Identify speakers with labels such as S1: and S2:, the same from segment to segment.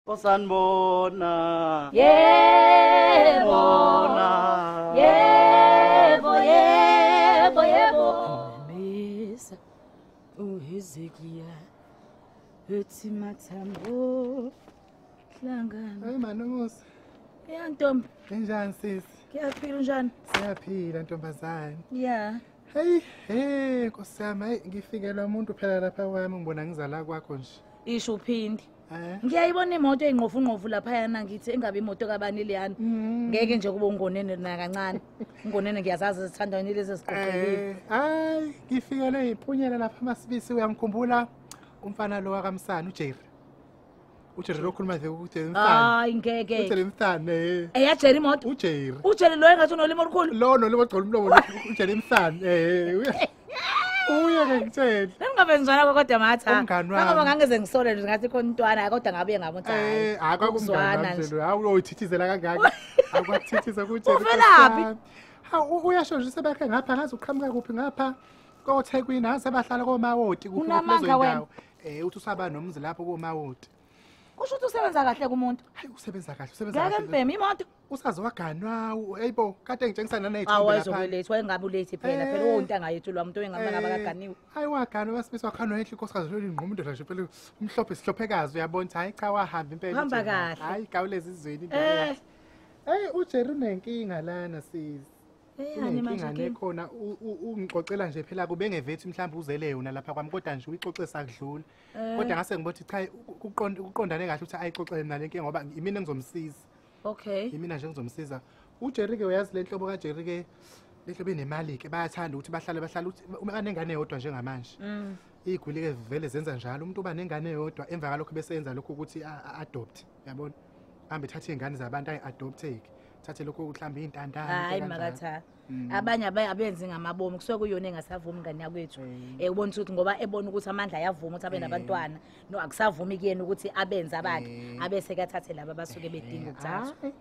S1: Osanibona.
S2: Yebo. Yebo, yebo, yebo.
S3: Misa uHezekiya ethi mathambo hlangana.
S4: Hayi Manomusa.
S3: Ya ntombi.
S4: Kanjani sisi?
S3: Ngiyaphila unjani?
S4: Siyaphila ntombazane.
S3: Yeah.
S4: Hey, hey Nkosi yami, hey ngifikelwa umuntu phela lapha kwami ngibona ngizala kwakho nje.
S3: Isho uphindi. Ngiyayibona imoto eyinqofu nqofu lapha yana ngithi engabe imoto kabani leyana. Ngeke nje kube ungonene na kancane. Ungonene ngiyazazi zithandwa yini lezi ziqoqekile.
S4: Hayi ngifikelwe iphunyela lapha Masibisi uyamkhumbula umfana lo wakamsana uJerry. uJerry lo khuluma nje ukuthi umfana.
S3: Hayi ngeke.
S4: uJerry umfana eh.
S3: Eya Jerry imoto.
S4: uJerry.
S3: uJerry lo engathi unolimi olukhulu.
S4: Lo nolimi ogcola umlomo uJerry umfana eh. Uye ke ngitshela.
S3: Ngingabe kodwa matha.
S4: Umngani wami.
S3: Ngoba ngangeze ngisole nje ngathi khona intwana kodwa ngabuye ngabona hayi.
S4: Eh akwakumngani wami nje. Hawu uyithithizela kangaka. Akwakuthithiza kuJerry.
S3: Uvelaphi?
S4: Ha uyasho nje sebakhe ngapha ngazi uqhamuka kuphi ngapha. KoThekwini asebahlala koMawoti kuphi kulezo indawo. Eh uthi usaba nomzi lapho koMawoti.
S3: Kusho ukuthi usebenza kahle kumuntu.
S4: Hayi usebenza kahle, usebenza kahle.
S3: Ngeke mbheme imoto.
S4: Usaze waganwa, hayibo, kade ngitshengisa nanezithombe lapha.
S3: Awazokuletha, wayengabe ulethi phela, phela untanga yethu lo muntu oyengaba ngabakaganiwe.
S4: Hayi waganwa Masibisi wakhanwa enhle inkosikazi lo ingqomo indoda nje phela umhlophe sihlophekazi uyabona hayi cha wahamba impela.
S3: Hamba kahle.
S4: Hayi gawulezi izweni indoda. Hey uJerry unenkinga lana sisi. Unenkinga khona ungixoxela nje phela kube ngevethi mhlawumbe uzele yona lapha kwami kodwa nje uyixoxe sakudlula. Kodwa ngase ngibothi cha ukuqondane kahle ukuthi ayixoxele mina lenkinga ngoba imina ngizomsiza.
S3: Okay.
S4: Imina nje ngizomsiza. uJerry ke uyazi lenhlobo kaJerry ke lehlobo enemali ke bayathanda ukuthi bahlale ukuthi uma anengane yodwa njengamanje. Igwili ke vele zenza njalo umuntu uba nengane yodwa emva kalokho bese yenza lokho ukuthi adopt uyabona. Hambe thathe izingane zabantu ayi-adopte ke. Thathe lokho mhlawumbe intandane.
S3: Hayi makatha. Abanye abenzi ngamabomu kusuke kuyona engasavumi ingane yakwethu. Ubona ukuthi ngoba ebona ukuthi amandla ayavuma ukuthi abe nabantwana no akusavumi kuyena ukuthi abenze abakhe abese kuyathathe laba abasuke bedinga ukuthathwa.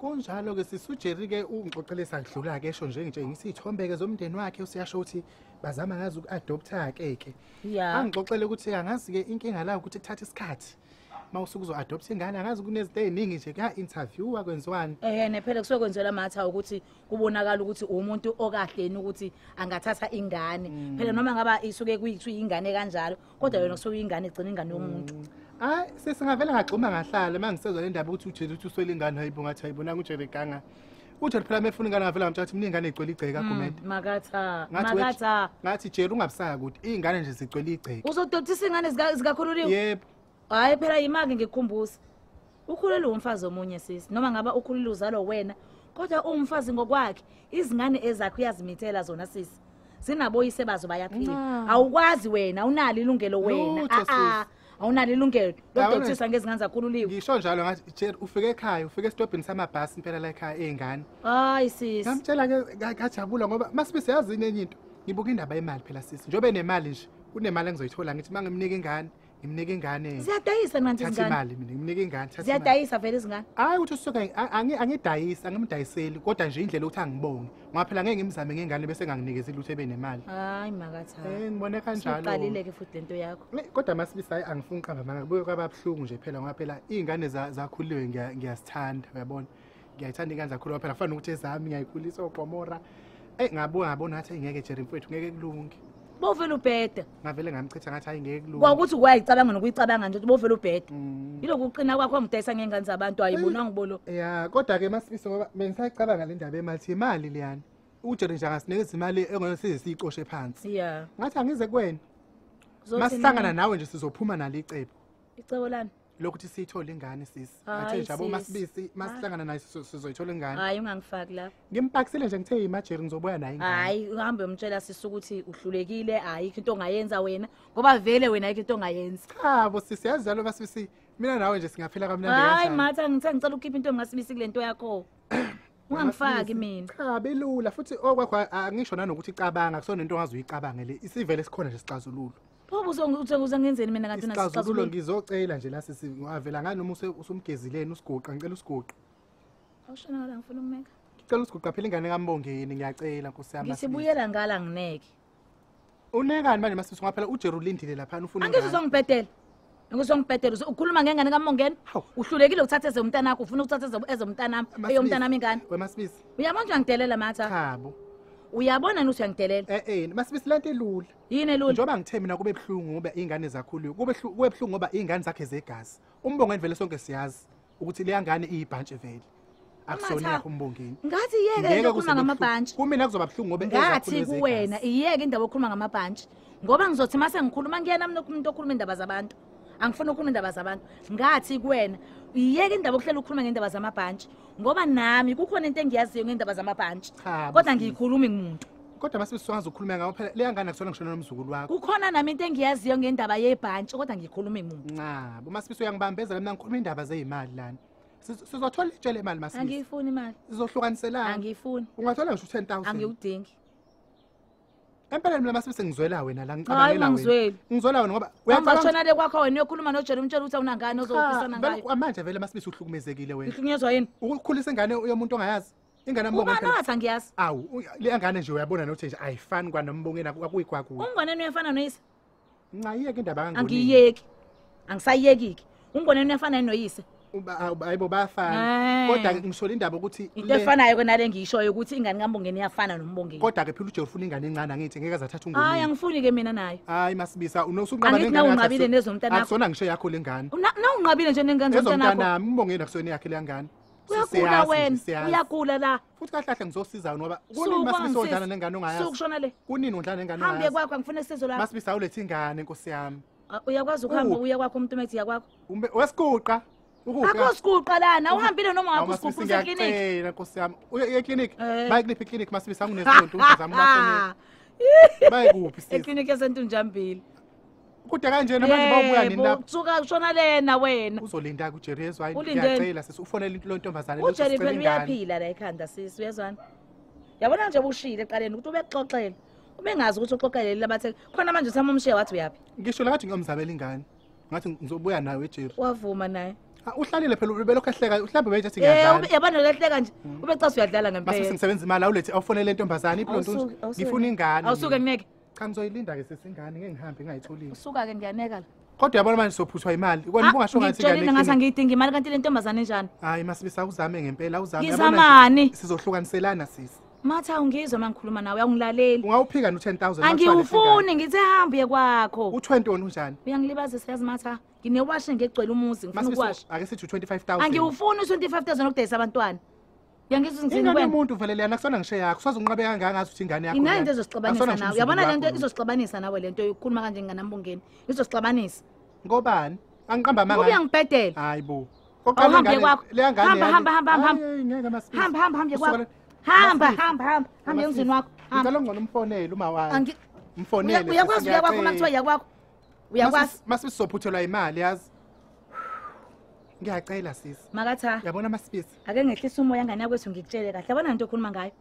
S4: Kunjalo ke sisi uJerry ke ungixoxelisa kudlula ke esho nje ngitshengisa izithombe ke zomndeni wakhe usiyasho ukuthi bazama ngazi uku-adopta ke ke. Angixoxele ukuthi angazi ke inkinga la ukuthi kuthatha isikhathi. Mawusuku uzo-adopt ingane angazi kunezinto eziningi nje kuya-interview akwenziwani.
S3: Phela kusuke kwenziwela matha ukuthi kubonakala ukuthi umuntu okahleni ukuthi angathatha ingane. Phela noma ngaba isuke kuyithiwa ingane kanjalo kodwa yona kusuke ingane igcina ingane yomuntu.
S4: Hayi sesingavela ngagxuma ngahlala mangisezwa le ndaba ukuthi uJerry uthi uswele ingane hayibo ngathi hayibonanga uJerry ganga. uJerry phela mefuna ingane ngavela ngamtshela ukuthi mina ingane igcwele igceke kaGumede.
S3: Makatha, makatha.
S4: Ngathi Jerry ungabusaya kude ingane nje zigcwele igceke.
S3: Uzodoptisa ingane zikakhululiwe?
S4: Yebo.
S3: Hayi phela yimake ngikukhumbuza. Ukhulelwe umfazi omunye sisi noma ngaba ukhulile uzalwa wena kodwa umfazi ngokwakhe izingane ezakhe uyazimithela zona sisi. Sinaboyise bazo bayaphila. Awukwazi wena unalo ilungelo wena. Awunalo ilungelo lokudoptisa ngezingane zakhululiwe.
S4: Ngisho njalo ngathi Jerry ufike ekhaya ufike esitobhini samabhasi impela la ekhaya ezingane.
S3: Hayi sisi.
S4: Ngamtshela ke ngajabula ngoba Masibisi yazi enye into. Ngibuka indaba yemali phela sisi. Njobe nemali nje kunemali engizoyithola ngithi mangimnika ingane. Ngimnika ingane.
S3: Ziyadayisa manje izingane.
S4: Thatha imali mina ngimnika ingane. Thatha.
S3: Ziyadayisa vele izingane.
S4: Hayi uthi usuke angidayisi angimdayiseli kodwa nje indlela ukuthi angibonge. Ngoba phela ngeke ngimzame ngengane bese nganginikeza lutho ebe nemali.
S3: Hayi makatha.
S4: Ngibone kanjalo.
S3: Uqalile ke futhi lento yakho.
S4: Kodwa Masibisi hayi angifuni uqamba manga kubuye kwababuhlungu nje phela ngoba phela izingane zakhuliwe ngiyazithanda uyabona. Ngiyayithanda ingane zakhululiwe phela kufanele ukuthi ezami ngiyayikhulisa oqomora. Ngabuka ngabona ngathi ngeke Jerry mfowethu ngeke kulunge.
S3: Bovela ubheda.
S4: Ngavele ngamchitha ngathi hayi ngeke kulunge.
S3: Kwakuthi wayicabanga nokuyicabanga nje ukuthi bovela ubheda. Yilokhu uqina kwakho ngidayisa ngengane zabantu ayibona ngibolo.
S4: Ya kodwa ke Masibisi ngoba bengisayicabanga le ndaba yemali imali leyana. uJerry nje angasinikeza imali engeke size siyicoshe phansi.
S3: Yeah.
S4: Ngathi angize kuwena. Masihlangana nawe nje sizophuma nalo icebo.
S3: Icebo lani?
S4: Lokuthi siyithole ingane sisi. Athe nje abo Masibisi masihlangana naye sizoyithola ingane.
S3: Hayi ungangifaki lapha.
S4: Ngimpakisile nje ngithe iMajeri ngizobuya naye ingane.
S3: Hayi uhambe umtshela sisi ukuthi uhlulekile ayikho into ongayenza wena ngoba vele wena ayikho into ongayenza.
S4: Cha bo sisi yazi njalo Masibisi mina nawe nje singaphila kamnandi kanjani.
S3: Hayi matha ngithe ngicela ukukhipha into engasibisi kule nto yakho. Ungangifaki mina.
S4: Cha belula futhi okwakho angisho nanokuthi icabanga kusona into ongaze uyicabange le isivele sikhona nje sixazululo.
S3: Pho uze ngenzeni mina kanti
S4: unasixazululo ngizocela nje la sisi ngavela ngani noma usumgezileni usiguqa ngicela usiguqa.
S3: Awushona ngala ngifuna ukumeka.
S4: Ngicela usiguqa phela ingane kaMbongeni ngiyacela Nkosi yami.
S3: Ngithi buyela ngala ngineke.
S4: Unekani manje Masibisi ngoba phela uJerry ulindile lapha ufuna
S3: ingane. Angizuzongibhedela. Ngizongibhedela ukhuluma ngengane kaMongeni. Uhlulekile ukuthatha ezomntana wakho, ufuna ukuthatha ezomntana wami, eyomntana wami ingane.
S4: WeMasibisi.
S3: Uyabona uyangidelela Matha?
S4: Chabo.
S3: Uyabona ukuthi uyangidelela?
S4: Masibisi lento elula.
S3: Yini elula?
S4: Njengoba ngithe mina kube buhlungu ngoba ingane zakhuliwe, kube buhlungu ngoba ingane zakhe zegazi. Umbongeni vele sonke siyazi ukuthi leya ngane iyibhantshi vele. Akusona yakho umbongeni.
S3: Ngathi iyeke into okhuluma ngamabhantshi.
S4: Kumina kuzoba buhlungu ngoba
S3: ezakhulu zegazi. Ngathi kuwena iyeke indaba okhuluma ngamabhantshi. Ngoba ngizothi mase ngikhuluma ngiyena mina umuntu okhuluma indaba zabantu. Angifuni ukukhuluma indaba zabantu. Ngathi kuwena iyeke indaba okuhlela ukukhuluma ngendaba zamabhantshi ngoba nami kukhona into engiyaziyo ngendaba zamabhantshi. Kodwa ngiyikhulumi ngumuntu.
S4: Kodwa Masibisi songaze ukukhuluma ngawo phela leya ngane akusona ngisho nomzukulu wakho.
S3: Kukhona nami into engiyaziyo ngendaba yebhantshi kodwa ngiyikhulumi ngumuntu.
S4: Cha, Masibisi uyangibambezela mina ngikhuluma indaba zezimali lana. Sizothola itshele imali Masibisi.
S3: Angiyifuni imali.
S4: Sizohlukaniselana.
S3: Angiyifuni.
S4: Ungathola ngisho 10,000.
S3: Angiwudingi.
S4: Empeleni mina Masibisi ngizwela wena la ngicabangela wena. Ngizwela wena ngoba
S3: uyacabanga shona le kwakho wena uyokhuluma noJerry umtshela ukuthi awunangane ozophisana ngayo.
S4: Manje vele Masibisi uhlukumezekile wena.
S3: Uhlukunyezwa yini?
S4: Ukukhulisa ingane yomuntu ongayazi. Ingane
S3: yambongeni. Ubani wathi angiyazi?
S4: Awu, le ngane nje uyabona nokuthi nje ayifani kwanombongeni akuyikwakuyo.
S3: Ungoneni uyafana noyise?
S4: Ncayiyeke indaba kangoni.
S3: Angiyeki. Angisayiyeki. Ungoneni uyafana noyise?
S4: Hayibo bayafana. Kodwa ngisho indaba ukuthi
S3: into efanayo kona ngishoyo ukuthi ingane kaMbongeni iyafana noMbongeni.
S4: Kodwa ke phela uJerry ufuna ingane encane angithi ngeke azathatha ungoneni.
S3: Hayi angifuni ke mina nayo.
S4: Hayi Masibisa unosuqaba nengane.
S3: Angithi unqabile nezomntana wakho.
S4: Akusona ngisho yakho lengane.
S3: Nawunqabile nje nengane zomntana wakho.
S4: Ezomntana uMbongeni akusona yakhe lengane.
S3: Uyagula wena, uyagula la.
S4: Futhi kahle kahle ngizosiza ngoba kunini Masibisa odlala nengane ongayazi.
S3: Sukushona le.
S4: Kunini udlala nengane ongayazi.
S3: Hambe kwakho angifune isizo lakho.
S4: Masibisa awulethe ingane Nkosi yami.
S3: Uyakwazi ukuhamba uya kwakho umuntu methi yakwakho.
S4: Wesiguqa.
S3: Akusiguqa lana uhambile noma wakho usiguqa useklinikhi.
S4: Nkosi yami. Uye eklinikhi. Baye kuliphi iklinikhi Masibisa nginesonto ngizama ubafonela. Baye kuphi sisi?
S3: Eklinikhi yaseNtunjambili.
S4: Kude kanje namanje bawubuya nini lapho?
S3: Suka ushona lena wena.
S4: Uzolinda kuJerry ezwa ngiyacela sisi ufonele into lontombazane
S3: uJerry phela uyaphila la ekhanda sisi uyezwana. Yabona nje ubushile eqaleni ukuthi ubexoxela. Ubengazi ukuthi uxoxele labathe khona manje uthama umshiya wathi uyapi.
S4: Ngisho la ngathi ngiyomzabela ingane. Ngathi ngizobuya nawe eJerry.
S3: Wavuma naye.
S4: Uhlalile phela ubelokhu ehleka mhlawumbe bejethi ngiyadlala.
S3: Yabona lehleka nje ubecasa uyadlala ngempela.
S4: Masisi ngisebenza imali awulethe awufonele intombazane iplonto ngifuna ingane.
S3: Awusuke ngineke.
S4: Cha ngizoyilinda ke sisi ingane ngeke ngihambe ngingayitholile.
S3: Usuka ke ngiyaneka la.
S4: Kodwa uyabona manje sophuthwa imali. Ikona ubungasho ngathi
S3: ingane. Ngitshela ngathi angiyidingi imali kanti le ntombazane enjani?
S4: Hayi Masibisi awuzame ngempela awuzame.
S3: Ngizamani?
S4: Sizohlukaniselana sisi.
S3: Matha ungizwe mangikhuluma nawe uyangilaleli.
S4: Ungawuphika no 10,000
S3: Angiwufuni ngithe hamba uye kwakho.
S4: U20 wona unjani?
S3: Uyangilibazisa yazi Matha. Nginewashe ngegcwele umuzi ngifuna ukuwasha.
S4: Ake sithi u25,000.
S3: Angiwufuni u25,000 okudayisa abantwana. Uyangizwa ngithini
S4: kuwena? Ingane umuntu vele leyana akusona ngisho yakho. Usaze unqabe kangaka ngazi ukuthi ingane yakho.
S3: Inayo into ezosixabanisa nawe. Uyabona lento izosixabanisa nawe lento yokukhuluma kanje ngane Mbongeni. Izosixabanisa.
S4: Ngobani? Angiqamba amanga.
S3: Ngoba uyangibhedela.
S4: Hayibo.
S3: Oqala ingane
S4: leya ngane.
S3: Hamba hamba hamba hamba.
S4: Ngeke Masibisi.
S3: Hamba hamba hamba kwakho. Hamba hamba hamba. Hamba emzini wakho.
S4: Ngicela ngcono umfonele uma wakho. Umfonele.
S3: Uyakwazi uyakwakho uma kuthiwa iyakwakho. Uyakwazi.
S4: Masibisi sophuthelwa imali yazi. Ngiyacela sisi.
S3: Makatha.
S4: Yabona Masibisi.
S3: Ake ngehlisa umoya ngane yakwethu ngikutshele kahle. Yabona into okhuluma ngayo.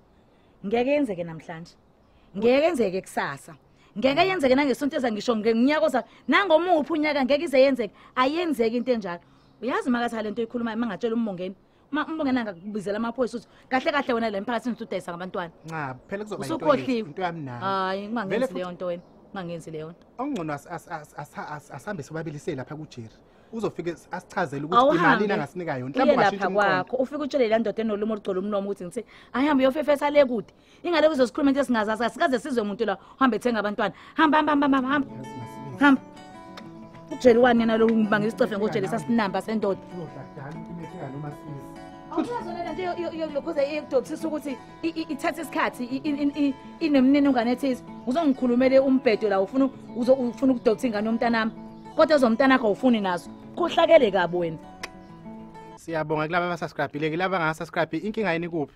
S3: Ngeke yenzeke namhlanje. Ngeke yenzeke kusasa. Ngeke yenzeke nangesonto eza ngisho ngeminyaka oza nangomuphi unyaka ngeke ize yenzeke. Ayenzeki into enjalo. Uyazi Makatha lento oyikhulumayo mangatshela uMbongeni. Uma uMbongeni angakubizela amaphoyisa uthi kahle kahle wena la emphakathini usudayisa ngabantwana.
S4: Cha, phela kuzoba into yami nayo.
S3: Hayi, ungangenzi leyo nto wena. Ungangenzi leyo nto.
S4: Ongcono asambe sobabilise lapha kuJerry. Uzofike asichazele ukuthi imali ingasinika yona.
S3: Mhlawumbe ungashintsha umqondo. Ufike utshele la ndoda enolumo olugcwele umlomo ukuthi ngithe ayihambe uyofefesa le kude. Ingane kuzosikhuluma into esingazazi asikaze sizwe umuntu la uhambe ethenga abantwana. Hamba hamba hamba hamba. Hamba. uJerry wani yena lo ngibanga isicefe ngoJerry sasinamba sendoda. Awuyazona lento yokhoza yokudokisisa ukuthi ithatha isikhathi inemniningwane ethize. Uzongikhulumele umbhedo la ufuna ufuna ukudokisa ingane yomntanami. Kodwa ezomntana wakho awufuni nazo. Khohlakele kabi wena.
S4: Siyabonga kulaba abasubscribe-ile ke laba abangasubscribe inkinga yini kuphi?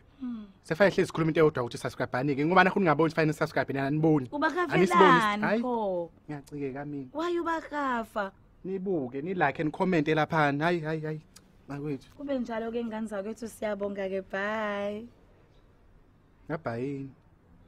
S4: Sefanele hlezi sikhuluma into eyodwa ukuthi subscribe ani ke ngoba nakho ningaboni fanele subscribe nani aniboni.
S3: Ubakafelani pho?
S4: Ngiyacikeka mina.
S3: Why ubakafa?
S4: Nibuke ni like and comment lapha. Hayi hayi hayi. Bakwethu.
S3: Kube njalo ke ngane zakwethu siyabonga ke bye.
S4: Ngabhayini.